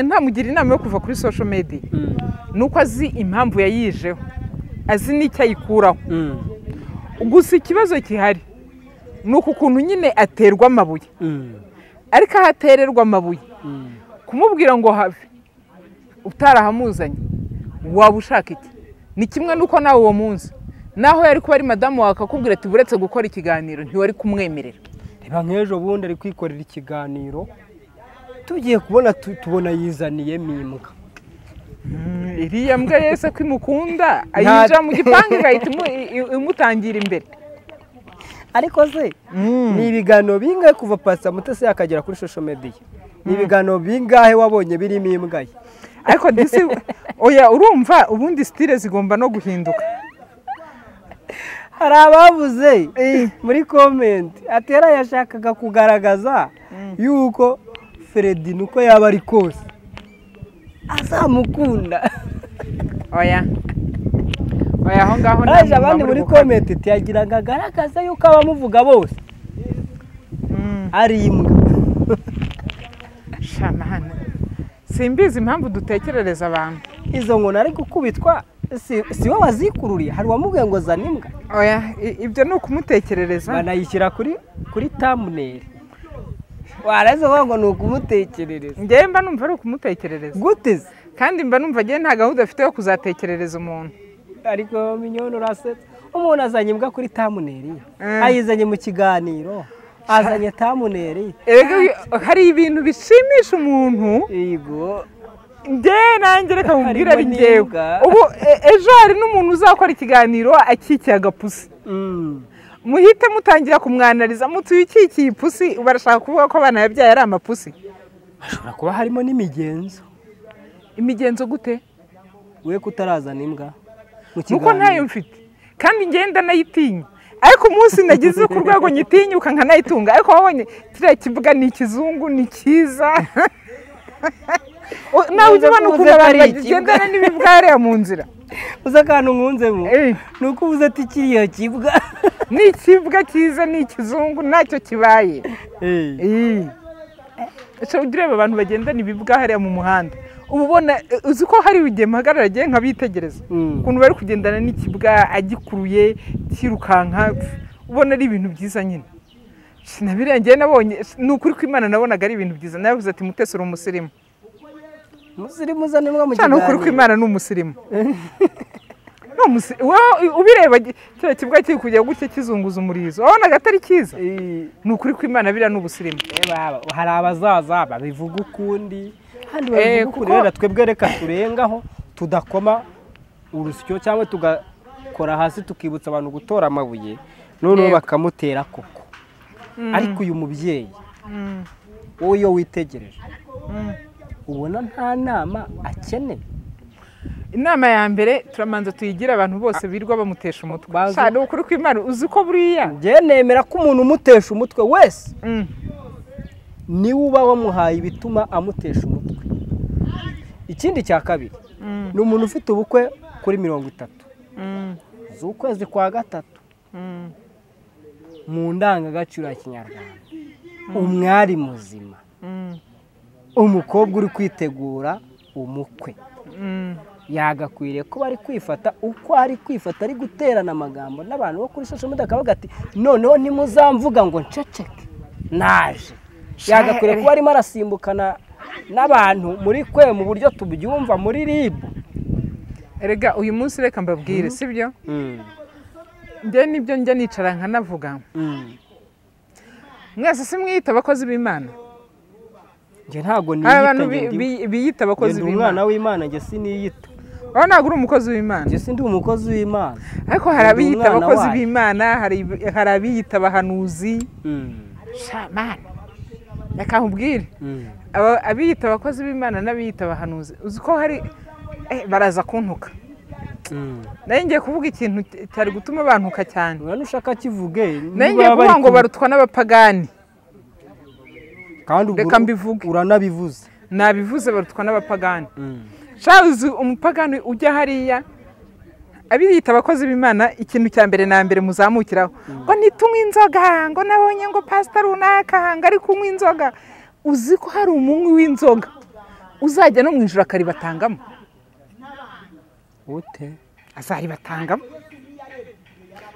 ntamugira inama yo kuva kuri social media, ni uko azi impamvu yayijeho, azi n'icyo ayikuraho. Gusa ikibazo gihari ni uku kuntu nyine aterwa amabuye, ariko aho atererwa amabuye, kumubwira ngo have utarahamuzanye waba ushaka iki? Ni kimwe n'uko nawe uwo munsi, naho yari kuba ari madamu wawe akakubwira ati buretse gukora ikiganiro, ntiwari kumwemerera. Reba nk'ejo bundi ari kwikorera ikiganiro, tugiye kubona tubona yizaniyemo imbwa. Iriya mbwa yese ko imukunda, ayinjira mu gipangu igahita imutangira imbere. Ariko se ni ibiganiro bingahe kuva Pastor Mutesi yakagera kuri social media, ni ibiganiro bingahe wabonye birimo imbwa ye? Ariko disi, oya, urumva ubundi style zigomba no guhinduka. Hari abavuze muri comment atera yashakaga kugaragaza yuko Fredy nuko yaba ari kose azamukunda. Oya oya, aho ngaho Haje ntabwo abandi muba muri gukora. Comment yagiraga agaragaza yuko abamuvuga bose ari imbwa. Shamana, simbizi impamvu dutekerereza abantu. Izo nkoni ari gukubitwa si we wazikururiye, hari uwamubwiye ngo zana imbwa. Oya, ibyo ni ukumutekerereza. Banayishyira kuri thumbnail, waraza uvuga ngo ni ukumutekerereza. Njyewe mba numva ari ukumutekerereza. Gute se? Kandi mba numva ngewe nta gahunda afite yo kuzatekerereza umuntu. Ariko Minyoni, urasetse, umuntu azanye imbwa kuri thumbnail, ayizanye mu kiganiro, azanye thumbnail. Erega hari ibintu bishimisha umuntu. Yego. Njyewe nanjye reka mubwire, ari Harimo njyewe n'imbwa. Ubu ejo hari n'umuntu uzakora ikiganiro akikiye agapusi, muhite mutangira kumwanariza mutuye ukikiye ipusi, barashaka kuvuga ko abana yabyaye ari amapusi. Hashobora kuba harimo n'imigenzo. Imigenzo gute? We kutarazana imbwa mu Nuko ntayo mfite kandi ngenda nayitinya, ariko umunsi nagize ku rwego nyitinyuka nkanayitunga. Ariko wabonye kiriya kibuga ni ikizungu, ni cyiza. Nawe ujya ubona Uvuze ukuntu ko abantu ari bagendana n'ibibwa hariya mu nzira. Uzi akantu nkunzemo? Ni uko uvuze ati kiriya kibwa. Ni ikibwa cyiza, ni ikizungu, ntacyo kibaye. Ujya ureba abantu bagendana ibibwa hariya mu muhanda, uba ubona, uzi ko hari igihe mpagarara agiye nkabitegereza ukuntu bari kugendana n'ikibwa agikuruye kirukanka, ubona ari ibintu byiza nyine. Sinabirengeye, nabonye ni ukuri ko Imana, nabonaga ari ibintu byiza. Navuze ati Mutesi uri umusirimu. Umusirimu uzana imbwa mu Cyane, ukuri ko kiganiro. Imana ni umusirimu. Ni wowe ubireba kiriya kibwa kiri kujya gutya kizunguza umurizo, wabonaga atari cyiza? Ni ukuri ko Imana, biriya ni ubusirimu. Baba, hari abazaza babivuga ukundi handi babivuga ukundi. Kuko Rero twebwe reka turengaho tudakoma urusyo cyangwa tugakora hasi, tukibutsa abantu gutora amabuye noneho bakamutera koko. Ariko uyu mubyeyi, wowe iyo witegereje ubona nta nama akeneye? Inama ya mbere turamanza tuyigira abantu bose birwa bamutesha umutwe. Sha ukuri kw'Imana uzi ko buriya njye nemera ko umuntu umutesha umutwe wese niwe uba wamuhaye ibituma amutesha umutwe. Ikindi cya kabiri ni umuntu ufite ubukwe kuri 30 z'ukwezi kwa 3 mu ndangagaciro ya Kinyarwanda, umwari muzima, umukobwa uri kwitegura umukwe yagakwiriye kuba ari kwifata uko ari kwifata, ari guterana amagambo n'abantu bo kuri social media akavuga ati noneho ntimuzamvuga ngo nceceke naje. Yagakwiriye kuba arimo arasimbukana n'abantu muri kwe mu buryo tubyumva muri RIB. Erega uyu munsi reka mbabwire sibyo? Njye nibyo njya nicara nkanavuga. Mwese simwiyita abakozi b'Imana. Njye ntago niyita, abantu biyita abakozi b'Imana. Umwana w'Imana njye siniyita. Aho ntago uri umukozi w'Imana. Njye sindi umukozi w'Imana. Ariko hari abiyita abakozi b'Imana, hari abiyita abahanuzi. Sha mana. Reka nkubwire. Abiyita abakozi b'Imana n'abiyita abahanuzi uzi ko hari baraza kuntuka. Naye ngiye kuvuga ikintu cyari gutuma bantuka cyane. Urana ushaka kivuge. Naye ngiye kuvuga ngo barutwa n'abapagani. Kandi reka mbivuge. Uranabivuze. Nabivuze barutwa n'abapagani. Shabuze umupagani ujya hariya abiyita abakozi b'Imana, ikintu cya mbere na mbere muzamukiraho ngo nitunywe inzoga, ngo nabonye ngo pastor runaka ngo ari kunywa inzoga. Uzi ko hari umunywi w'inzoga uzajya no mu ijuru akaribatangamo? Ute azaribatangamo.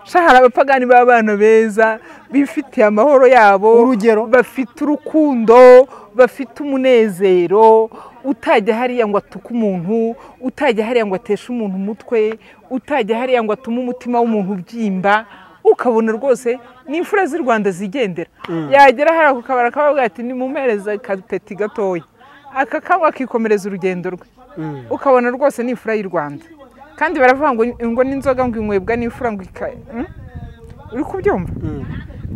Shahara abapagani b'abana beza bifitiye amahoro yabo, urugero bafite urukundo, bafite umunezero, utajya hariya ngo atuke umuntu, utajya hariya ngo ateshe umuntu umutwe, utajya hariya ngo atume umutima w'umuntu ubyimba, ukabona rwose ni imfura z'u Rwanda zigendera. Yagera hariya ku kabara akavuga ati nimumereze akapeti gatoya, akakanywa akikomereza urugendo rwe, ukabona rwose ni imfura y'u Rwanda. Kandi baravuga ngo n'inzoga ngo inywebwa n'imfura ngo uri kubyumva?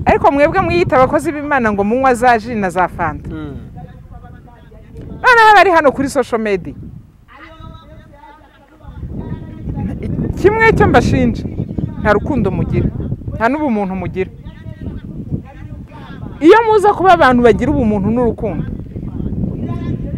Ariko mwebwe mwiyita abakozi b'Imana ngo munywa za ji na za fanta. Noneho abari hano kuri social media, kimwe cyo mbashinja, nta rukundo mugira, nta n'ubumuntu mugira. Iyo muza kuba abantu bagira ubumuntu n'urukundo,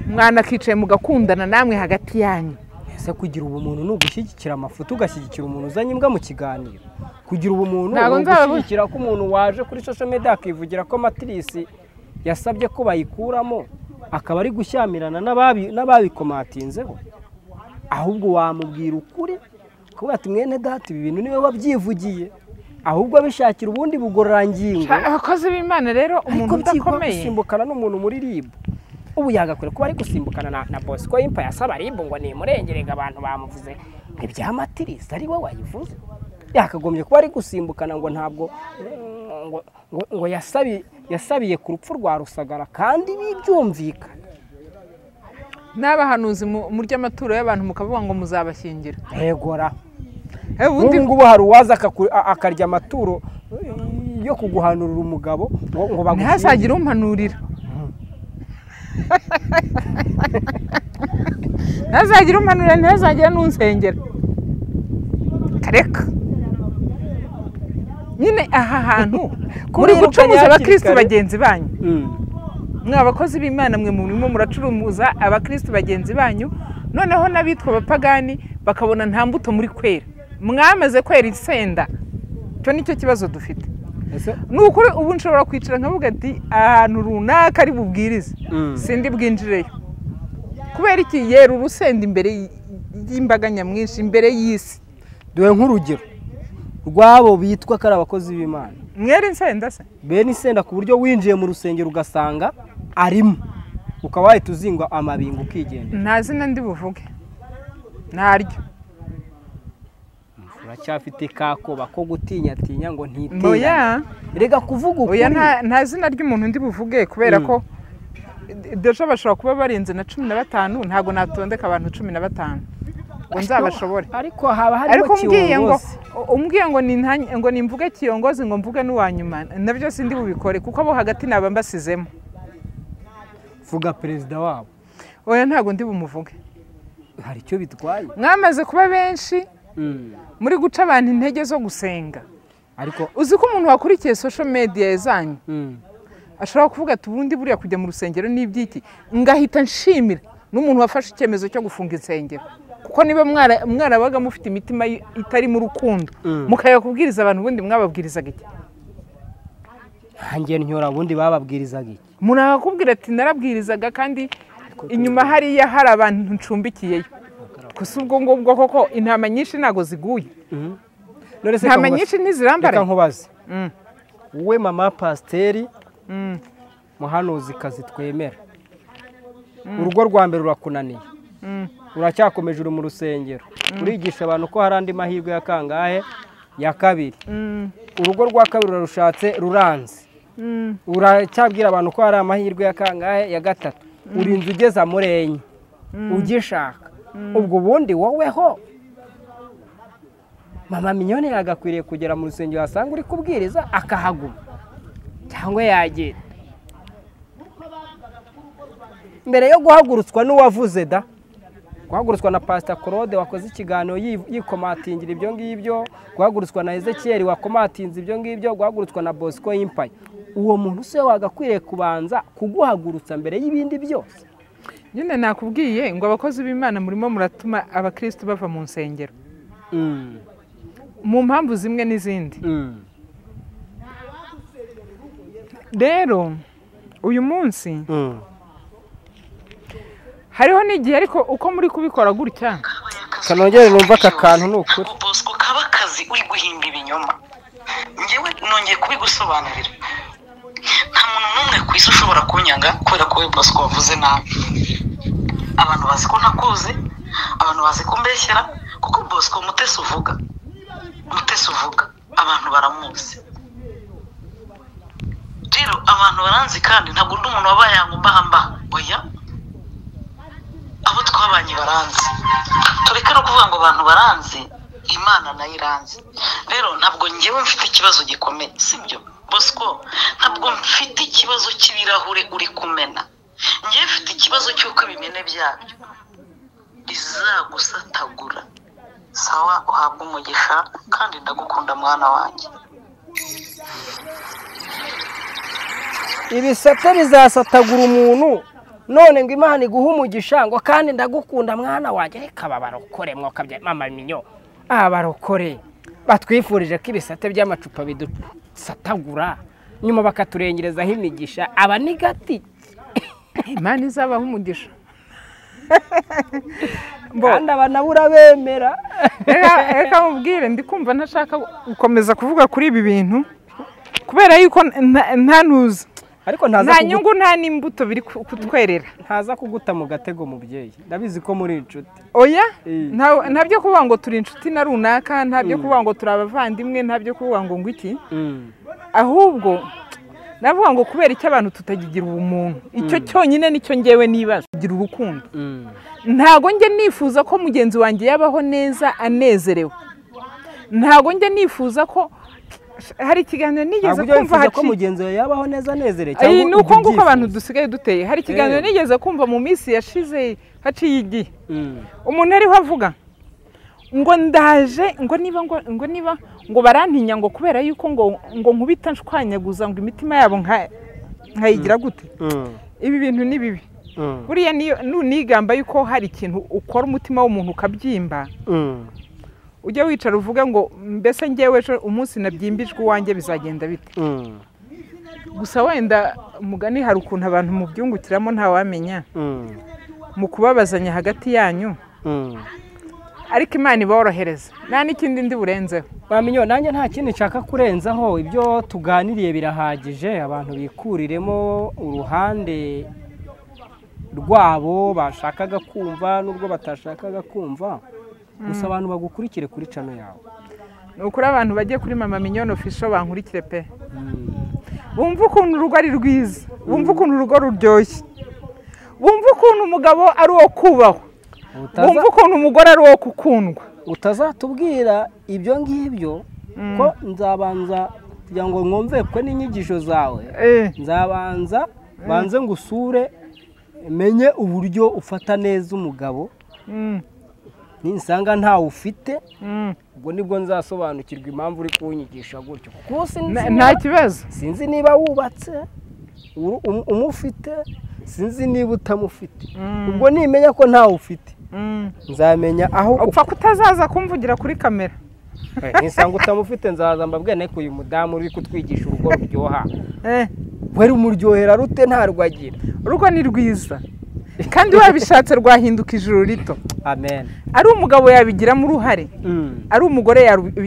mwana akicaye mugakundana namwe hagati yanyu. Ese kugira ubumuntu ni ugushyigikira amafuti, ugashyigikira umuntu uzanye imbwa mu kiganiro? Kugira ubumuntu ni ugushyigikira ko umuntu waje kuri social media akivugira ko matirisi yasabye ko bayikuramo, akaba ari gushyamirana n'ababikomatinzeho? Ahubwo wamubwira ukuri, kuba ati mwene data ibi bintu niwe wabyivugiye, ahubwo abishakira ubundi bugororangingo. Abakozi b'Imana rero umuntu udakomeye gusimbukana n'umuntu muri RIB, ubu yagakwiriye kuba ari gusimbukana na Bosco Impa yasaba RIB ngo nimurengerega abantu bamuvuze ibya matirisi ari we wayivuze. Yakagombye kuba ari gusimbukana ngo ntabwo ngo yasabiye ku rupfu rwa Rusagara, kandi bibyumvikana. N'abahanuzi murya amaturo y'abantu mukavuga ngo muzabashyingira. Yegora. Ubu ngubu hari uwaza akarya amaturo yo kuguhanurira umugabo ngo bagushyingire. Ntihazagire umpanurira. Ntazagira umpanurira, ntazagira n'unsengera. Kareka. Nyine aha hantu muri gucumuza abakristo bagenzi banyu. Mwa abakozi b'Imana mwe murimo muracurumuza abakristo bagenzi banyu, noneho n'abitwa abapagani bakabona nta mbuto muri kwera. Mwamaze kwera isenda. Cyo nicyo kibazo dufite. Nukuri ubu nshobora kwicara nkavuga ati ahantu runaka ari bubwirize, sindi bwinjireyo. Kubera iki? Yera urusenda imbere y'imbaga nyamwinshi, imbere y'isi. Duhe nk'urugero rwabo bitwa ko ari abakozi b'Imana. Mwere insenda se? Bene insenda ku buryo winjiye mu rusengero ugasanga arimo, ukaba wahita uzingwa amabingo ukigendera. Nta zina ndi buvuge, ntaryo. Uracyafite kakoba ko gutinyatinya ngo ntitinya. Rega kuvuga ukuri. Oya, nta zina ry'umuntu ndi buvuge kubera ko deja bashobora kuba barenze na 15, ntago natondeka abantu 15 ngo nzabashobore. Ariko haba harimo kiyongozi. Umbwiye ngo ngo nimvuge kiyongozi ngo mvuge n'uwanyuma, nabyo sindi bubikore kuko abo hagati naba mbasizemo. Vuga perezida wabo. Oya, ntago ndi bumuvuge. Hari icyo bitwaye. Mwamaze kuba benshi muri guca abantu intege zo gusenga. Ariko uzi ko umuntu wakurikiye social media zanyu ashobora kuvuga ati ubundi buriya kujya mu rusengero n'ibyiki, ngahita nshimira n'umuntu wafashe icyemezo cyo gufunga insengero, kuko niba mwarabaga mufite imitima itari mu rukundo mukajya kubwiriza abantu, ubundi mwababwirizaga iki? Ntangiye ntyora, ubundi bababwirizaga iki? Umuntu akakubwira ati narabwirizaga kandi inyuma hariya hari abantu ncumbikiyeyo. Gusa ubwo ngubwo koko intama nyinshi ntago ziguye. Intama nyinshi ntizirambara. Reka nkubaze, wowe mama pasiteri muhanuzikazi twemera, urugo rwa mbere rurakunaniye, uracyakomeje uri mu rusengero, urigisha abantu ko hari andi mahirwe ya kangahe ya kabiri, urugo rwa kabiri urarushatse ruranze, uracyabwira abantu ko hari amahirwe ya kangahe ya gatatu, urinze ugeza muri enye ugishaka. Ubwo bundi woweho mama Mignone yagakwiriye kugera mu rusengero asanga uri kubwiriza akahaguma cyangwa yagenda mbere yo guhagurutswa n'uwavuze da, guhagurutswa na Pastor Claude wakoze ikiganiro yikomatingira ibyo ngibyo, guhagurutswa na Ezekiel wakomatinze ibyo ngibyo, guhagurutswa na Bosco Impaya. Uwo muntu se wagakwiriye kubanza kuguhagurutsa mbere y'ibindi byose. Nyine nakubwiye ngo abakozi b'Imana murimo muratuma abakristo bava mu nsengero mu mpamvu zimwe n'izindi. Rero uyu munsi hariho n'igihe, ariko uko muri kubikora gutya kanongere numva aka kantu ni ukuri. Bosco kaba akazi uri guhimba ibinyoma, njyewe nongeye kubigusobanurira. Nta muntu n'umwe ku isi ushobora kunyanga kubera ko we Bosco wavuze nabi. Abantu bazi ko ntakuzi, abantu bazi ko mbeshyera, kuko Bosco Mutesi uvuga, Mutesi uvuga abantu baramuzi. Rero abantu baranzi kandi ntabwo undi muntu wabaye ngo mbaha oya, abo twabanye baranzi. Tureke no kuvuga ngo abantu baranzi, Imana nayo iranzi. Rero ntabwo njyewe mfite ikibazo gikomeye, sibyo Bosco? Ntabwo mfite ikibazo cy'ibirahure uri kumena, njyewe mfite ikibazo cy'uko ibimene byabyo bizagusatagura. Sawa, uhabwe umugisha kandi ndagukunda mwana wanjye. Ibisate bizasatagura umuntu, none ngo Imana iguhe umugisha ngo kandi ndagukunda mwana wanjye. Reka babarokore mwokabya mama Minyo, abarokore batwifurije ko ibisate by'amacupa bidusatagura nyuma bakaturengerezaho imigisha. Aba ni gati Imana izabaho umugisha kandi aba nabo urabemera. Reka mubwire, ndi kumva ntashaka gukomeza kuvuga kuri ibi bintu kubera yuko ntanuza, ariko nta nyungu nta n'imbuto biri kutwerera. Ntaza kuguta mu gatego mubyeyi, ndabizi ko muri inshuti. Oya, nta byo kuvuga ngo turi inshuti na runaka, nta byo kuvuga ngo turi abavandimwe, nta byo kuvuga ngo ngwiki, ahubwo navuga ngo kubera icyo abantu tutagigira ubumuntu, icyo cyonyine nicyo ngewe nibaza. Kugira urukundo, ntago njye nifuza ko mugenzi wanjye yabaho neza anezerewe, ntago njye nifuza ko hari ikiganiro nigeze kumva ko mugenzi wawe yabaho neza anezerewe, cyangwa ni uko nguko abantu dusigaye duteye. Hari ikiganiro nigeze kumva mu minsi yashize haciye igihe, umuntu ariho avuga ngo ndaje ngo niba ngo niba ngo barantinya ngo kubera yuko ngo nkubita nshwanyaguza ngo imitima yabo nkayigira gute. Ibi bintu ni bibi. Buriya nunigamba yuko hari ikintu ukora umutima w'umuntu ukabyimba, ujya wicara uvuga ngo mbese ngewe ejo umunsi nabyimbijwe uwanjye bizagenda bite. Gusa wenda mugani hari ukuntu abantu mubyungukiramo ntawamenya, mu kubabazanya hagati yanyu, ariko Imana iborohereza. Nta n'ikindi ndi burenzeho. Minyo, nanjye nta kindi nshaka kurenzaho, ibyo tuganiriye birahagije, abantu bikuriremo uruhande rwabo bashakaga kumva n'urwo batashakaga kumva. Gusa abantu bagukurikire kuri channel yawe. Ni ukuri abantu bagiye kuri Mama Mignone Official bankurikire pe, bumva ukuntu urugo ari rwiza, bumva ukuntu urugo ruryoshye, bumva ukuntu umugabo ari uwo kubahwa, bumva ukuntu umugore ari uwo gukundwa. Utazatubwira ibyo ngibyo ko nzabanza kugira ngo mwumve ko n'inyigisho zawe, nzabanza banze ngusure menye uburyo ufata neza umugabo Ninsanga ntawe ufite, ubwo nibwo nzasobanukirwa impamvu uri kunyigisha gutyo, kuko nta kibazo. Sinzi niba wubatse umufite, sinzi niba utamufite. Ubwo nimenya ko ntawe ufite, nzamenya aho upfa kutazaza kumvugira kuri kamera. Nisanga utamufite nzaza mbabwire neko uyu mudamu uri kutwigisha urugo ruryoha. Wari umuryohera rute ntarwo agira. Urugo ni rwiza kandi wabishatse rwahinduka ijuru rito. Amen. Ari umugabo yabigiramo uruhare, ari umugore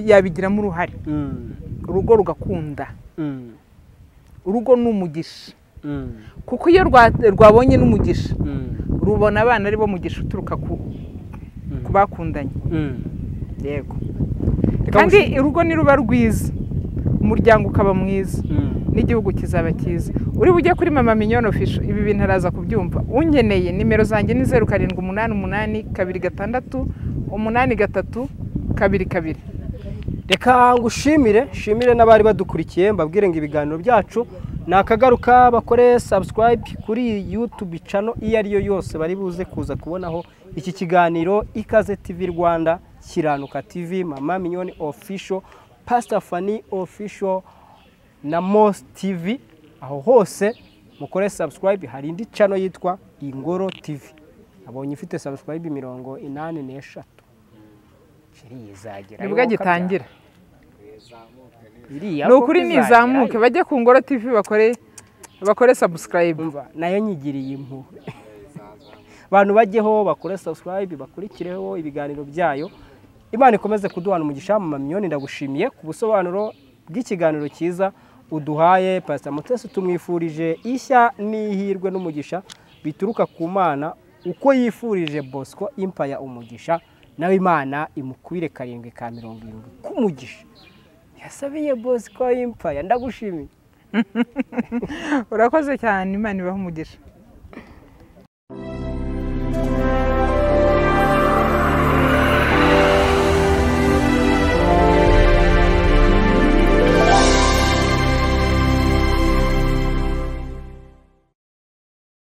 yabigiramo uruhare, urugo rugakunda. Urugo ni umugisha, kuko iyo rwabonye n'umugisha rubona abana ari bo mugisha uturuka ku bakundanye. Yego. Kandi urugo niruba rwiza, umuryango ukaba mwiza, n'igihugu kizaba cyiza. Uri bujye kuri Mama Mignone Official, ibi bintu araza kubyumva. Unkeneye nimero zanjye ni 0788 26 83 22. Reka ngushimire, shimire n'abari badukurikiye, mbabwire ngo ibiganiro byacu nakagaruka, bakore subscribe kuri YouTube channel iyo ari yo yose bari buze kuza kubonaho iki kiganiro. Ikaze TV Rwanda, Kiranuka TV, Mama Mignone Official, Pastor Fanny Official na Mos TV. Aho hose mukore subscribe. Hari indi channel yitwa Ingoro TV, abonye ifite subscribe 83. Nibwo gitangira ni ukuri nizamuke bajye ku Ngoro TV bakore subscribe. Nayo nyigiriye impuhwe. Abantu bajyeho bakore subscribe, bakurikireho ibiganiro byayo. Imana ikomeze kuduhana umugisha. Mama Mignone, ndagushimiye ku busobanuro bw'ikiganiro cyiza uduhaye. Pastor Mutesi tumwifurije ishya n'ihirwe n'umugisha bituruka ku Mana, uko yifurije Bosco Empire umugisha, nawe Imana imukwire 7 ka 70 k'umugisha yasabiye Bosco Empire. Ndagushimiye. Urakoze cyane, Imana ibahe umugisha.